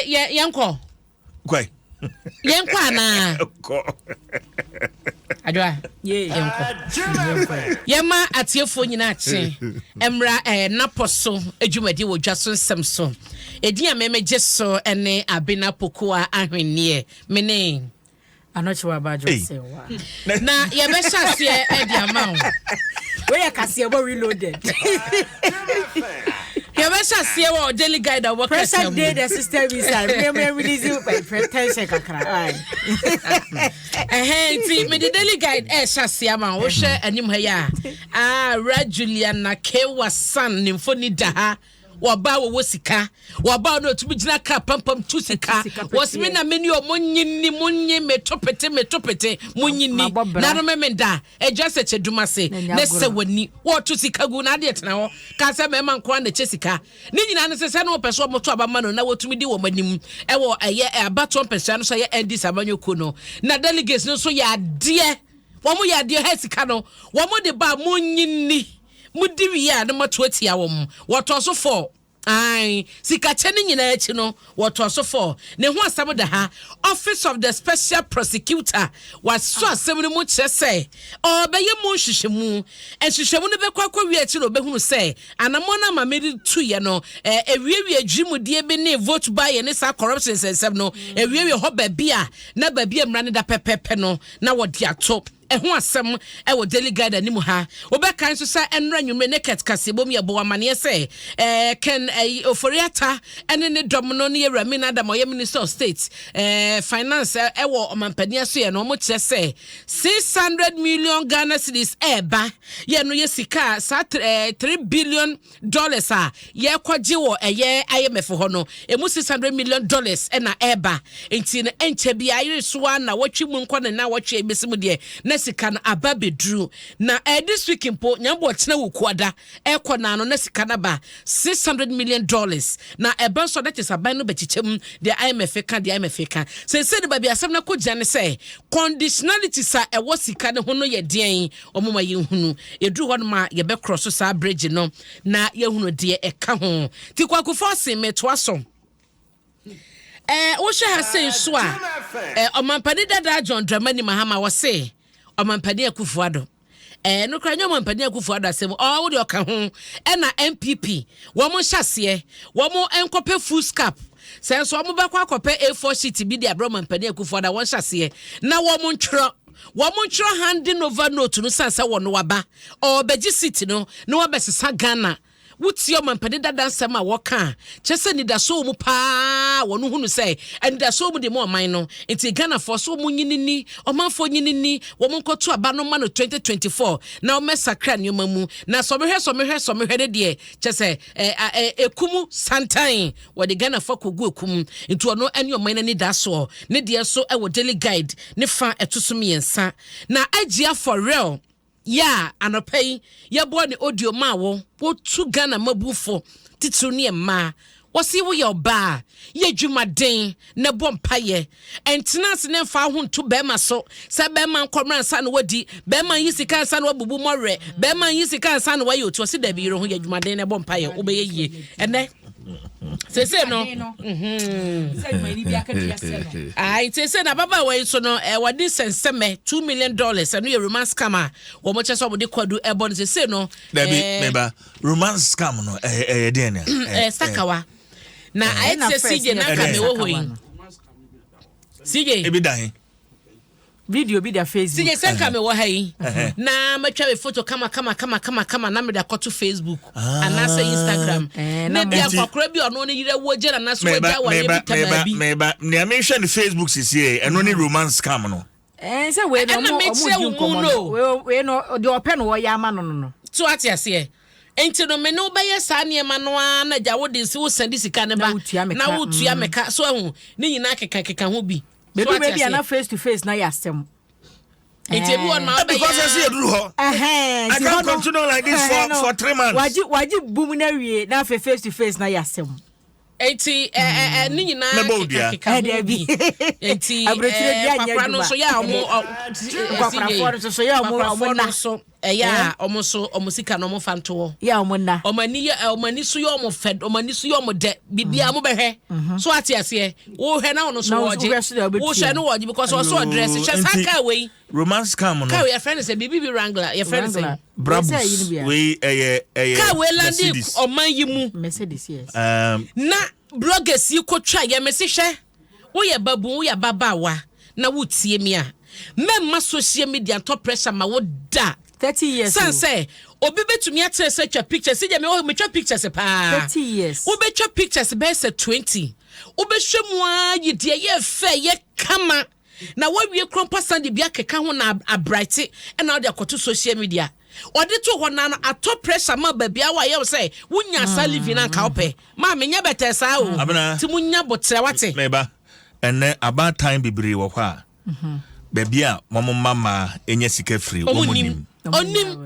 Yɛ yɛnkɔ. Kɔe. Yɛnkɔ anaa? Kɔ. Adwoa. Yɛnkɔ. Yɛma atiefoɔ nyinaa kye mmra eh, napɔ so adwumadi wɔ dwa so nsɛm so. Edin a memegye so ne Abena Pokuaa Ahwenneɛ. Mene. Anɔkye wa ba adwo sɛ wa. Na yɛbɛhyɛ aseɛ ɛde ama wo. Wei yɛ kaseɛbɔ reloaded. Yɛbɛhyɛ aseɛ wɔ Daily Guide a wɔbɔ Pressure kasa mu. day the system inside. Mmemme release tension kakra. Ɛhɛn nti mede Daily Guide ɛhyɛ aseɛ ama wo. Wohwɛ anim ha yi a, ah, Wura Juliana Kewasan ne mfoni da ha. Wɔba a wɔwɔ sika. Wɔba a na wɔtumi gyina kaa pampam tu sika. Wɔsi me na me ni o, mo nye ni, mo nye me to pete, me to pete, mo nye ni. Na no me me da. Agya sɛ kyɛ dum ase. Ne sɛ wani. Wɔto sika gu na adeɛ tena hɔ. Kaa sɛ mmarima nko ara na ɛkyɛ sika. Ne nyinaa ne sɛ sɛ na wɔpɛ sɛ wɔto aba ma no na wɔtumi di wɔn anim ɛwɔ ɛyɛ abatoɔ mpɛsua no so ɛyɛ NDC amanyɔkuo no. Na delegates no nso yɛ adeɛ. Wɔn yɛ adeɛ hɛ sika no. Wɔn de ba mo nye ni. Modi wie a na moato atia wɔn. Wɔtɔɔ so fɔɔ. Ae, sikakyɛ no nyinaa akyi no, wɔtɔɔ so fɔɔ. Ne ho asɛm da ha. Office of the Special Prosecutor wasɔ asɛm no mu kyerɛ sɛ ɔrebɛyɛ mu nhwehwɛmu. Nhwehwɛmu no bɛkɔ akɔwie akyi na ɔbɛhunu sɛ anammɔn no a Maame de tuiɛ no, ɛwiewie adwirimudie bi ne vote buying ne saa corruption nsɛnsɛm no, ɛwiewie hɔ baabi a na baabi a mmara no da pɛpɛɛpɛ no na wɔde ato. Ɛho asɛm wɔ Daily Guide anim ha. Wobɛkae nso sɛ ɛnnora anwummere Naked kaseɛbɔ mu yɛbɔɔ amanneɛ sɛ eh, Ken eh, Ofori-Atta ne ne dɔm no ne Yɛwura Amin Adam a ɔyɛ Minister of State eh, Finance eh, wɔ ɔmampanin asoɛeɛ no, wɔkyerɛ sɛ 600 million Ghana cedis ɛreba. Yɛ no yɛ sika a saa eh, 3 billion dollars a yɛrekɔgye wɔ ɛyɛ IMF hɔ no, ɛmu 600 million dollars na ɛreba. Nti no, ɛnkyɛ biara ayere so ara nnawɔtwe mu nkɔ ne nnawɔtwe a ɛbɛsi mu deɛ, na sika no aba abɛduru. Na ɛɛ this week mpo, Nyame bɔ ɔkyena Wukuada ɛrekɔ naa no, na sika no aba, 600 million dollars. Na ɛba nso a, na kyerɛ sɛ aban no bɛkyekyɛ mu, deɛ IMF ka, deɛ IMF ka. Seesei no, baabi a asɛm no akɔgyina ne sɛ, conditionalities a ɛwɔ sika no ho no yɛ deɛn? Wɔma yɛhunu. Yɛduru hɔnom a, yɛbɛkrɔso saa bridge no na yɛahunu deɛ ɛka ho. Nti Kwaku Forson, metoa so. Ɛɛ, wohwɛ ha sei nso a, ɛɛ, Ɔmampanin dada John Dramani Mahama, wɔse Ɔmampanin Akufo-Addo. Ɛɛ, no koraa nyɛ Ɔmampanin Akufo-Addo asɛm, ɔɔ, wo deɛ ɔka ho. Ɛna NPP, wɔn nhyɛ aseɛ, wɔn nkɔpɛ foolscap. Sɛ nso wɔn bɛkɔ akɔpɛ A4 sheet bi de abrɛ Ɔmampanin Akufo-Addo a, wɔn nhyɛ aseɛ na wɔn ntwerɛ. Wɔntwerɛ handing over note no sane sɛ wɔno aba ɔɔbɛgye seat no na wabɛsesa Ghana. Wotie ɔmampanin dada nsɛm a wɔka a, kyerɛ sɛ anidasoɔ wɔ mu paa, wɔn hunu sɛ anidasoɔ wɔ mu de ma ɔman no. Nti Ghanafoɔ so wɔn nyini ni, ɔmanfoɔ nyini ni, wɔn nkɔto aba no mma no 2024 na wɔmmɛsakra nneɛma mu. Na sɔmehwɛ sɔmehwɛ sɔmehwɛ no deɛ kyerɛ sɛ ɛ ɛ ɛku mu santan. Wɔde Ghanafoɔ akɔgu ɛku mu. Nti ɔno ne ɔman no anidasoɔ. Ne deɛ nso wɔ Daily Guide ne fa ɛto so miensa. Na Agyia for real yɛ a anɔpa yi yɛbɔɔ ne audio maa wo, wotu Ghana mmabufo titiriw ne mmaa. Wɔse woyɛ ɔbaa a, yɛ adwumaden na bɔ mpaeɛ. Ntena ase na mfa wo ho nto bɛrima so sɛ bɛrima nkɔmmra ansa na wadi, bɛrima nyi sika ansa na wabubu mmɔwerɛ, bɛrima nyi sika ansa na wayɛ otu. Ɔse dabi, yere ho, yɛ adwumaden na bɔ mpaeɛ, wobɛyɛ yie. Ɛnɛ sese no ayi sese na ababaawa yi nso no ɛ wɔde sɛnsɛmɛ $2 million, ɛno yɛ romance scam a wɔn kyɛ sɛ wɔde kwadu ɛbɔ no sese no. Dabi, meba romance scam no ɛyɛ deɛ nea. Sakawa na ayɛ te sɛ CJ na nka mewɔ hɔ yi CJ. Ebi da he. Video bi da Facebook. CJ, sɛ nka mewɔ ha yi na matwa me photo kama kama kama kama kama na mede akɔto Facebook anaasɛ Instagram na bi akɔkora bi ɔno ne yerɛ wɔ gya na so wagya awareɛ bi tamaa bi. Meba nea mehwɛ no Facebook sisi ɛno ne romance scam no. Ɛn sɛ wei no ɛna ɔmo ɔmo mekyerɛ di wo mu nkɔmɔ no. no wei wei no deɛ ɔpɛ no wɔyɛ ama no no no. So ate aseɛ? Nti no me ne wo bɛyɛ saa nneɛma no ara na agya wo de nsi wo sɛnde sika no Na ba wotua me na ka. wotua me ka so ahu ne nyinaa keka keka ho bi. So Bɛdu ate baabi a aseɛ? na face to face na yɛ asɛm. Nti ebi wɔ no ma wobɛyɛ Because ɛsɛ yɛduru hɔ. Ɛhɛn, I nti can't hɔ no continue like this ɛhɛn for no for 3 months. Wagye bum na wie na afei face to face na yɛ asɛm. Nti ɛ ɛ ɛ ne nyinaa Mɛbɔ wo keka dua. keka ho Dabi. bi. Nti Aburokyire ɛ dua nyɛ kwakora no adwuma. nso yɛ a ɔmo ɔ Nkwakorafoɔ no nso so yɛ a ɔmo Nkwakorafoɔ ɔmo no na. nso. Ɛyɛ a ɔmo nso ɔmo sika no ɔmo fa nto hɔ. Yɛ a ɔmo nna. Ɔmo ani yɛ ɔmo ani so yɛ ɔmo fɛ, ɔmo ani so yɛ ɔmo dɛ. Biribiara mo bɛhwɛ. So ate aseɛ. Wohwɛ na ɔno so Na wo wɔgye. wohwɛ so deɛ wobɛtua. Wohwɛ no wɔgye because ɔso ɔdress. Hwɛ saa Nti- kaa wei. Romance scam no. Kaa wei yɛfrɛ no sɛ biribi bi Wrangler. Yɛfrɛ no sɛ. Wrangler. Brabus. Wei sɛ ayi no bi a. Wei ɛyɛ Kaa wei lande Mercedes. ɔman yi mu. Mercedes, yes. Na bloggers yi kotwa yɛ mesi hwɛ, woyɛ babu, woyɛ ababaawa na wotie mi a, mɛmma social media ntɔ pressure ma wo da. 30 years. San o. sɛ obi bɛtumi akyerɛ sɛ twa pictures sɛ deɛ metwa pictures paa. 30 years. Wobɛtwa pictures bɛyɛ sɛ 20, wobɛhwɛ mu a yi deɛ yɛ fɛ, yɛ kama, na woawie kurɔmpa san de bi akeka ho na abrate ɛna wode akɔto social media. Ɔde to hɔ na no atɔ pressure ma baabi a wayɛ wo sɛ wonya saa living na nka wopɛ maa menyɛ bɛtɛ saa o. Abena. Nti monya botrɛ, wate? Mɛba, ɛnɛ abaatan bebree wɔ hɔ a baabi a wɔn mma mmaa nya sika firi ɔmo wɔn nim nim. ɔnim.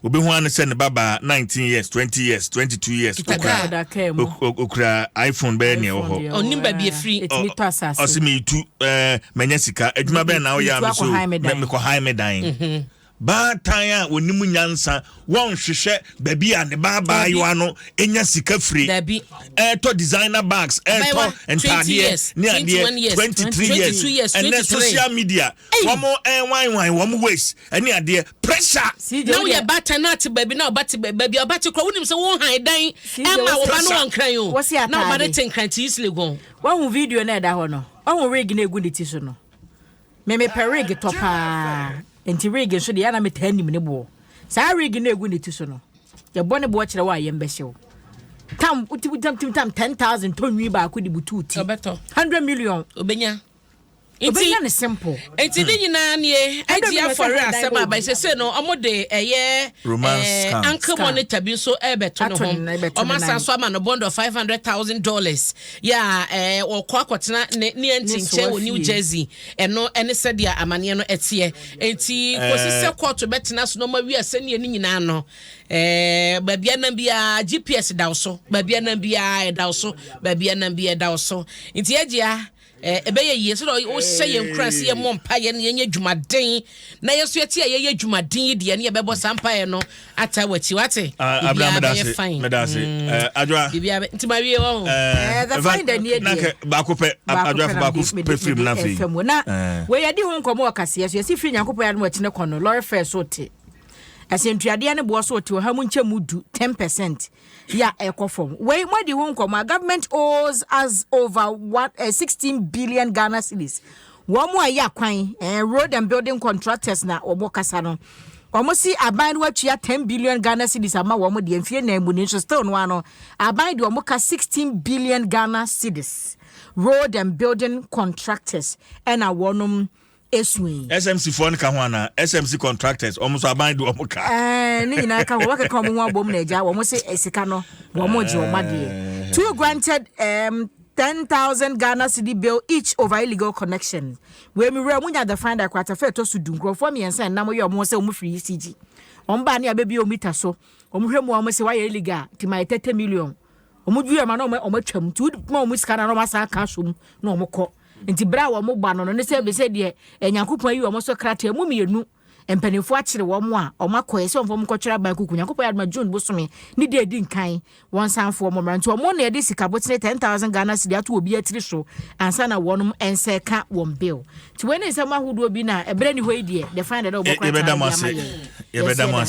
Obi ho ano sɛ ne babaa 19 years, 20 years, 22 years, Kita okura kaa. Ɔda kaa mu. okura iPhone bɛyɛ nea ɛwɔ hɔ. Ɔnim baabi efiri. Ɛtumi tɔ asase. Ɔsi mi tu mɛnyɛ sika adwuma bɛn na ɔyɛ a Metu mi so akɔ han me dan. Mekɔ han me dan. Baatan a onim nyansa wɔnhwehwɛ baabi a ne ba abaayewa no enya sika firi. Dabi. Ɛɛtɔ designer bags, ɛɛtɔ Abaayewa, 20 ntaadeɛ years, ne 21 adeɛ years, 23 years, 22 years, ɛnɛ 23. Social media wɔn ɛnwanwan wɔn waist ɛne adeɛ pressure. CJ, Na wo woyɛ deɛ- baatan na ate baabi na ɔba te baabi a ɔba te kora, wonim sɛ wo han dan CJ, ɛma wo ba no Pressure. wɔ Nkran o. Wɔsi Na ɔba no ataade. te Nkran te East Legon. Wahu video no a ɛda hɔ no, wahu wig no egu ne ti so no. Memepɛ wig tɔ paa, nti wig nso deɛ ana metaa nim ne boɔ. Saa wig no egu ne ti so no, yɛbɔ ne boɔ kyerɛ wo a, yɛm bɛhyɛ wo tam tam tam tam 10,000 tɔ nwi baako de butu ti. Ɔbɛtɔ. 100 million. Obɛnya nti. Obɛnya ne simple. Nti ne nyinaa nie Ɛdɛ agye bi na afɔre sɛ asɛm dan aba bɔ. sese no ɔmo de ɛyɛ Romance scam. Ankle Scam. monitor bi nso ɛbɛto ne Ato ho. ne nan, ɛbɛto Ɔmo ne asan nan. so ama no bond of $500,000 yɛ a wɔkɔ akɔtena ne aunty Ne nkyɛn soa wɔ New fie. Jersey. Ɛno ɛne sɛdeɛ amaneɛ no ɛteɛ, nti kɔsi sɛ court bɛtena so na ɔmo awie asɛnniɛ no nyinaa no, baabi anam biara GPS da wo so, baabi anam biara ɛda wo so, baabi anam biara ɛda wo so. Nti agyia ɛbɛyɛ yie sɛ wohyɛ yɛn kura sɛ yɛmmɔ mpayɛ no, yɛnyɛ dwumaden na yɛn nso yɛte a yɛyɛ dwumaden yi deɛ ne yɛbɛbɔ saa mpayɛ no ata w'akyi, wate? Ah, Biribiara Abraham, bɛyɛ medase. fine. Medase. Adwoa. Biribiara nti ma wie wɔ ho. The finder nie Na deɛ. kɛ baako pɛ. Baako Adwoa pɛ fo na baako pɛ firim na mede afei. ɛfɛ mu na wei yɛde ho nkɔmmɔ wɔ kaseɛ so. Yɛsi firi Nyankopɔn yɛ adom akyine kɔ no, lorry fare so te, asɛntuadeɛ ne boɔ so te 10% 10% yɛ a ɛkɔ fam. Wei moadi ho nkɔmmɔ a, government owes us over one, 16 billion Ghana cedis. Wɔn mu a ɛyɛ akwan road and building contractors na wɔn kasa no, wɔn si aban no atua 10 billion Ghana cedis ama wɔn deɛ mfie 4 mu ni, nso still no ano aban deɛ wɔn ka 16 billion Ghana cedis. Road and building contractors ɛna wɔnom esu yi. SMC foɔ no ka ho ana? SMC contractors ɔmo nso aban de ɔmo ka. Ɛɛ, ne nyinaa ka ho, wɔkeka wɔn ho abom na agya wɔn se sika no wɔn gye wɔn adeɛ. Two granted 10,000 Ghana cedi bail each over illegal connection. Wei mi wura mu nya The Finder kwatafa ɛtɔ so 10. Nkurɔfoɔ mmiɛnsa ɛnam yɛ wɔn sɛ wɔn firi ECG. Wɔn baa ne abɛbi wɔn mita so, wɔn hwɛ mu a, wɔn sɛ wayɛ illegal ti ma yɛ 30 million. Wɔn dua ma na wɔn atwam nti wodi ma wɔn sika na wɔn asan aka so mu na wɔn kɔ. Nti bere a wɔn ba no ne sɛ ebisɛ deɛ Nyankopɔn ayi wɔn so krataa mu mmienu, mpanimfoɔ akyere wɔn a wɔn akɔ yɛ sɛ wɔn fɔm kɔtwerɛ aban kuku. Nyankopɔn yɛ adoma, June bosome ne deɛ edi nkan wɔn sanfoɔ wɔn mmara nti wɔn na yɛde sika botene 10,000 Ghana cedi ato obi atiri so ansa na wɔn nsa ka wɔn bill. Nti wɔn ne nsɛm ahodoɔ bi na ɛbrɛ ni hɔ yi deɛ, The Finder dɛ wɔbɔ Yɛbɛda mo ase. Yɛbɛda mo ase.